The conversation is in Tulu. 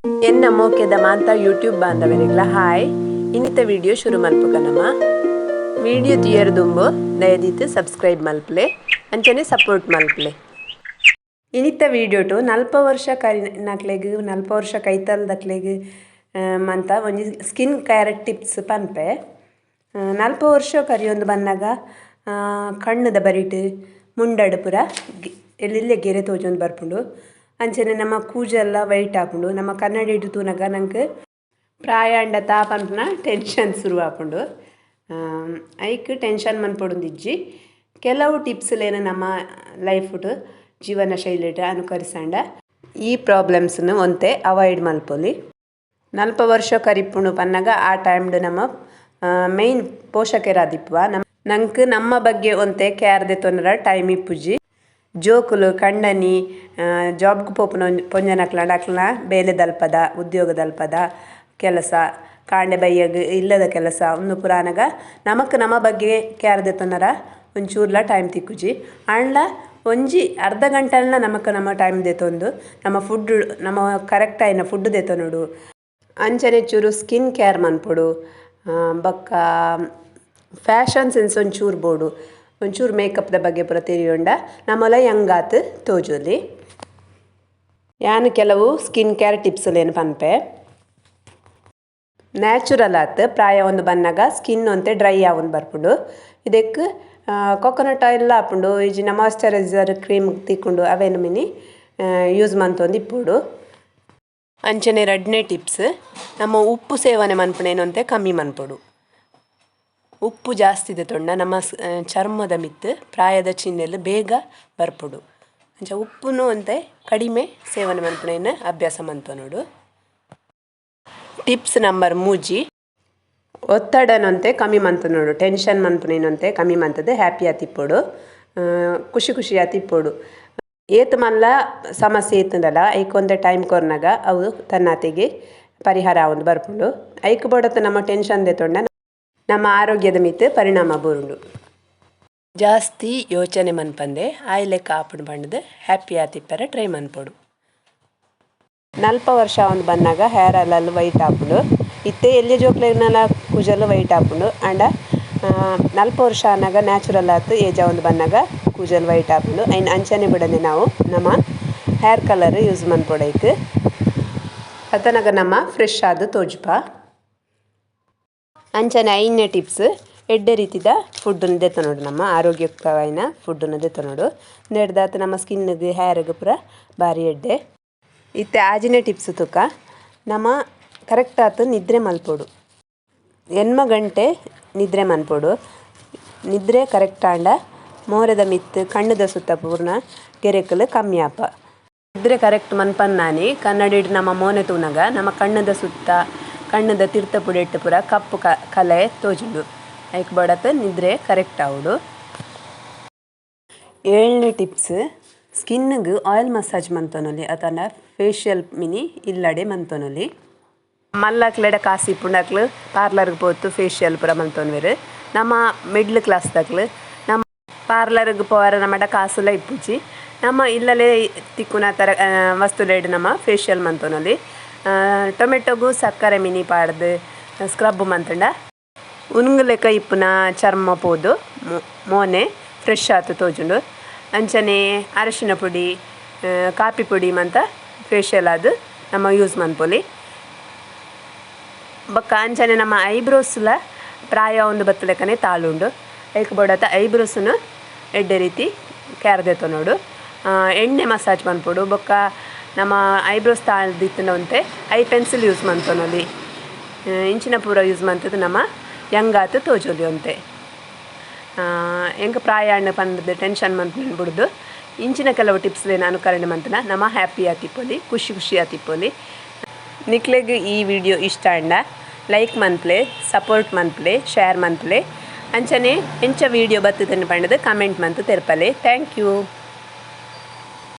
ಎನ್ನ ಮೋಕೆದ ಮಾಂತ ಯೂಟ್ಯೂಬ್ ಬಾಂಧವರಿಗ್ಲ ಹಾಯ್. ಇನ್ನಿತ ವಿಡಿಯೋ ಶುರು ಮಲ್ಪುಗ ನಮ್ಮ ವಿಡಿಯೋ ತಿಯರ್ ದುಂಬು ದಯದೀತ್ ಸಬ್ಸ್ಕ್ರೈಬ್ ಮಲ್ಪಲೆ ಅಂಚನೆ ಸಪೋರ್ಟ್ ಮಲ್ಪಲೆ. ಇನ್ನಿತ ವಿಡಿಯೋ ಟು 40 ವರ್ಷ ಕರಿನಕ್ಲೆಗ್ 40 ವರ್ಷ ಕೈತಲ್ದಕ್ಲೆಗ್ ಮಂತ ಒಂಜಿ skin care tips ಪನ್ಪೆ. 40 ವರ್ಷ ಕರಿಯೊಂದು ಬನ್ನಗ ಕಣ್ಣುದ ಬರಿಟ್ ಮುಂಡಡು ಪೂರ ಎಲ್ಲೆಲ್ಲೆ ಗೆರೆ ತೋಜೊಂದು ಬರ್ಪುಂಡು. ಅಂಚನೆ ನಮ್ಮ ಕೂಜೆಲ್ಲ ವೈಟ್ ಆಪುಂಡು. ನಮ್ಮ ಕನ್ನಡಿ ಇಟ್ಟು ತೂನಗ ನಂಗೆ ಪ್ರಾಯಾಂಡ ತಾಪನ್ಪುನ ಟೆನ್ಷನ್ ಶುರು ಆಪುಂಡು. ಐಕ್ ಟೆನ್ಷನ್ ಮನ್ಪೊಡುಂದಿಜ್ಜಿ. ಕೆಲವು ಟಿಪ್ಸ್ಲೇನು ನಮ್ಮ ಲೈಫ್ ಜೀವನ ಶೈಲಿಟ್ ಅನುಕರಿಸಂಡ ಈ ಪ್ರಾಬ್ಲಮ್ಸ್ನು ಒಂತೆ ಅವಾಯ್ಡ್ ಮಲ್ಪೊಲಿ. 40 ವರ್ಷ ಕರಿಪುಂಡು ಪನ್ನಗ ಆ ಟೈಮ್ಡ್ ನಮ್ಮ ಮೇನ್ ಪೋಷಕರಾದಿಪ್ಪುವ ನಂಕ್ ನಮ್ಮ ಬಗ್ಗೆ ಒಂತೆ ಕೇರ್ ದೆತ್ತೊನರ ಟೈಮ್ ಇಪ್ಪುಜಿ. ಜೋಕುಲು ಕಂಡನಿ ಜಾಬ್ಗ್ ಪೋಪುನ ಪೊಂಜನಕ್ಲಂಡ ಅಕ್ಲ್ನ ಬೇಲೆ ದಲ್ಪದ ಉದ್ಯೋಗ ದಲ್ಪದ ಕೆಲಸ ಕಾಂಡೆ ಬಯ್ಯಗ್ ಇಲ್ಲದ ಕೆಲಸ ಉಂದು ಪುರಾನಗ ನಮಕ್ ನಮ್ಮ ಬಗ್ಗೆ ಕೇರ್ ದೆತ್ತೊನರ ಒಂಚೂರ್ಲ ಟೈಮ್ ತಿಕ್ಕುಜಿ. ಆಂಡ್ಲ ಒಂಜಿ ಅರ್ಧ ಗಂಟೆಲ್ನ ನಮಕ್ ನಮ್ಮ ಟೈಮ್ ದೆತ್ತೊಂದು ನಮ್ಮ ಫುಡ್ ನಮ್ಮ ಕರೆಕ್ಟ್ ಆಯಿನ ಫುಡ್ ದೆತ್ತೊನೊಡು. ಅಂಚನೆ ಚೂರು ಸ್ಕಿನ್ ಕೇರ್ ಮನ್ಪೊಡು. ಬೊಕ್ಕ ಫ್ಯಾಷನ್ ಸೆನ್ಸ್ ಒಂಚೂರು ಬೋಡು. ಒಂಚೂರು ಮೇಕಪ್ದ ಬಗ್ಗೆ ಪೂರ ತೆರಿಯೊಂಡ ನಮ್ಮಲ ಯಂಗಾತ್ ತೋಜೊಲಿ. ಯಾನ್ ಕೆಲವು skin care tips ಲೇನು ಪನ್ಪೆ. ನ್ಯಾಚುರಲ್ ಆತ್ ಪ್ರಾಯ ಒಂದು ಬನ್ನಗ ಸ್ಕಿನ್ ಒಂತೆ ಡ್ರೈ ಆವೊಂದು ಬರ್ಪುಂಡು. ಇದಕ್ಕೆ ಕೊಕೊನಟ್ ಆಯಿಲ್ ಆಪುಂಡು. ಇಜ್ಜಿಂಡ ಮಾಯಿಶ್ಚರೈಸರ್ ಕ್ರೀಮ್ ತಿಕ್ಕುಂಡು ಅವೇನು ಮಿನಿ ಯೂಸ್ ಮಂತೊಂದು ಇಪ್ಪೊಡು. ಅಂಚನೆ ರಡ್ಡನೇ ಟಿಪ್ಸ್ ನಮ್ಮ ಉಪ್ಪು ಸೇವನೆ ಮನ್ಪುನೇನಂತೆ ಕಮ್ಮಿ ಮನ್ಪೊಡು. ಉಪ್ಪು ಜಾಸ್ತಿ ದೆತ್ತೊಂಡ ನಮ್ಮ ಚರ್ಮದ ಮಿತ್ತು ಪ್ರಾಯದ ಚಿಹ್ನೆಲು ಬೇಗ ಬರ್ಪುಂಡು. ಅಂಚ ಉಪ್ಪುನು ಒಂತೆ ಕಡಿಮೆ ಸೇವನೆ ಮನ್ಪುನೇನು ಅಭ್ಯಾಸ ಮಂತೊನೊಡು. ಟಿಪ್ಸ್ ನಂಬರ್ 3, ಒತ್ತಡನಂತೆ ಕಮ್ಮಿ ಮಂತೊನೊಡು. ಟೆನ್ಷನ್ ಮನ್ಪುನೇನಂತೆ ಕಮ್ಮಿ ಮಂತದ್ದು ಹ್ಯಾಪಿ ಆತಿಪ್ಪೊಡು, ಖುಷಿ ಖುಷಿ ಆತಿಪ್ಪೊಡು. ಏತ್ ಮಲ್ಲ ಸಮಸ್ಯೆ ಇತ್ತುಂಡಲ ಐಕ್ ಒಂತೆ ಟೈಮ್ ಕೊರ್ನಗ ಅವು ತನ್ನಾತೆಗೆ ಪರಿಹಾರ ಆವೊಂದು ಬರ್ಪುಂಡು. ಐಕ್ ಬೋಡತ್ತ ನಮ್ಮ ಟೆನ್ಷನ್ ದೆತ್ತೊಂಡ ನಮ್ಮ ಆರೋಗ್ಯದ ಮಿತ್ತು ಪರಿಣಾಮ ಬೂರುಂಡು. ಜಾಸ್ತಿ ಯೋಚನೆ ಮನ್ಪಂದೆ ಆಯಿ ಲೆಕ್ಕ ಆಪುಂಡು ಪಂಡ್ದ್ ಹ್ಯಾಪಿ ಆತಿಪ್ಪರೆ ಟ್ರೈ ಮನ್ಪೊಡು. 40 ವರ್ಷ ಒಂದು ಬನ್ನಗ ಹೇರ್ ಅಲ್ಲಲ್ಲಿ ವೈಟ್ ಆಪುಂಡು. ಇತ್ತೆ ಎಲ್ಯ ಜೋಕ್ಲೆಗ್ನಲ ಕೂಜಲ್ ವೈಟ್ ಆಪುಂಡು. ಆಂಡ 40 ವರ್ಷ ಆನಗ ನ್ಯಾಚುರಲ್ ಆತ್ ಏಜ್ ಆವೊಂದು ಬನ್ನಗ ಕೂಜಲ್ ವೈಟ್ ಆಪುಂಡು. ಐನ್ ಅಂಚನೆ ಬುಡಂದೆ ನಾವು ನಮ್ಮ hair colour use ಮನ್ಪೊಡು ಐಕ್. ಅತನಗ ನಮ್ಮ ಫ್ರೆಶ್ ಆದ್ ತೋಜುಪ. ಅಂಚನೆ 5ನೇ ಟಿಪ್ಸ್ ಎಡ್ಡೆ ರೀತಿದ ಫುಡ್ಡುನು ದೆತ್ತೊನೊಡು. ನಮ್ಮ ಆರೋಗ್ಯಯುಕ್ತವಾಯಿನ ಫುಡ್ಡುನು ದೆತ್ತೊನೊಡು. ನೆಡ್ದಾತ್ ನಮ್ಮ ಸ್ಕಿನ್ಗೆ ಹೇರ್ಗ್ ಪೂರ ಬಾರಿ ಎಡ್ಡೆ. ಇತ್ತೆ 6ನೇ ಟಿಪ್ಸ್ ತುಕ ನಮ ಕರೆಕ್ಟ್ ಆತ್ ನಿದ್ರೆ ಮಲ್ಪೊಡು. 8 ಗಂಟೆ ನಿದ್ರೆ ಮನ್ಪೊಡು. ನಿದ್ರೆ ಕರೆಕ್ಟ್ ಆಂಡ ಮೋರೆದ ಮಿತ್ತು ಕಣ್ಣುದ ಸುತ್ತ ಪೂರ್ಣ ಗೆರೆಕುಲು ಕಮ್ಮಿ ಆಪ. ನಿದ್ರೆ ಕರೆಕ್ಟ್ ಮನ್ಪನ್ನಾನಿ ಕನ್ನಡಿಡ್ ನಮ್ಮ ಮೋನೆ ತೂನಗ ನಮ್ಮ ಕಣ್ಣುದ ಸುತ್ತ ಕಣ್ಣುದ ತಿರ್ತ ಪುಡೆಟ್ ಪೂರ ಕಪ್ಪು ಕಲೆ ತೋಜುಂಡು. ಐಕ್ ಬೋಡತ್ ನಿದ್ರೆ ಕರೆಕ್ಟ್ ಆವೊಡು. 7ನೇ ಟಿಪ್ಸ್ ಸ್ಕಿನ್ಗೆ ಆಯಿಲ್ ಮಸಾಜ್ ಮಂತೊನೊಲಿ ಅತಂಡ ಫೇಶಿಯಲ್ ಮಿನಿ ಇಲ್ಲಡೆ ಮಂತೊನೊಲಿ. ಮಲ್ಲಕ್ಲೆಡ ಕಾಸು ಇಪ್ಪುಂಡಕ್ಲು ಪಾರ್ಲರ್ಗೆ ಪೋತು ಫೇಶಿಯಲ್ ಪೂರ ಮಂತೊನ್ವೆರ್. ನಮ್ಮ ಮಿಡ್ಲ್ ಕ್ಲಾಸ್ ದಕ್ಲು ನಮ್ಮ ಪಾರ್ಲರ್ಗೆ ಪೋವರ ನಮ್ಮಡ ಕಾಸುಲ ಇಪ್ಪುಜಿ. ನಮ್ಮ ಇಲ್ಲಲೇ ತಿಕ್ಕುನ ತರ ವಸ್ತುಲೆಡ್ ನಮ್ಮ ಫೇಶಿಯಲ್ ಮಂತೊನೊಲಿ. ಟೊಮೆಟೊಗು ಸಕ್ಕರೆ ಮಿನಿ ಪಾಡ್ದು ಸ್ಕ್ರಬ್ ಮಂತುಂಡ ಉನ್ಗ್ ಲೆಕ್ಕ ಇಪ್ಪುನ ಚರ್ಮ ಪೋದು ಮೋನೆ ಫ್ರೆಶ್ ಆತು ತೋಜುಂಡು. ಅಂಚನೆ ಅರಶಿನ ಪುಡಿ ಕಾಪಿ ಪುಡಿ ಮಂತ ಫೇಶಿಯಲ್ ಆದ್ ನಮ್ಮ ಯೂಸ್ ಮನ್ಪೊಲಿ. ಬೊಕ್ಕ ಅಂಚನೆ ನಮ್ಮ ಐಬ್ರೋಸ್ಲ ಪ್ರಾಯ ಒಂದು ಬತ್ತಲೆಕ್ಕನೆ ತಾಳುಂಡು. ಐಕ್ ಬೋಡತ್ತ ಐಬ್ರೋಸ್ನು ಎಡ್ಡೆ ರೀತಿ ಕೇರ್ ದೆತ್ತೊನೊಡು. ಎಣ್ಣೆ ಮಸಾಜ್ ಮನ್ಪೊಡು. ಬೊಕ್ಕ ನಮ್ಮ ಐಬ್ರೋಸ್ ತಾಳ್ದಿತ್ತುಂಡ ಒಂತೆ I pencil use ಮಂತೊನೊಲಿ. ಇಂಚಿನ ಪೂರ ಯೂಸ್ ಮಂತುದು ನಮ್ಮ ಯಂಗಾತ್ ತೋಜೊಲಿ ಒಂತೆ. ಎಂಕ್ ಪ್ರಾಯ ಆಂಡ ಪಂಡ್ದ್ ಟೆನ್ಷನ್ ಮನ್ಪುನ ಬುಡ್ದು ಇಂಚಿನ ಕೆಲವು ಟಿಪ್ಸ್ ಅನುಕರಣೆ ಮಂತುನ ನಮ್ಮ ಹ್ಯಾಪಿ ಆತಿಪ್ಪೊಲಿ, ಖುಷಿ ಖುಷಿ ಆತಿಪ್ಪೊಲಿ. ನಿಕ್ಲೆಗ್ ಈ ವಿಡಿಯೋ ಇಷ್ಟ ಆಂಡ ಲೈಕ್ ಮನ್ಪುಲೆ, ಸಪೋರ್ಟ್ ಮನ್ಪುಲೆ, ಶೇರ್ ಮನ್ಪುಲೆ. ಅಂಚನೆ ಎಂಚ ವಿಡಿಯೋ ಬತ್ತುದನ್ನು ಪಂಡ್ದ್ ಕಮೆಂಟ್ ಮಂತ್ ತೆರ್ಪಲೆ. Thank you.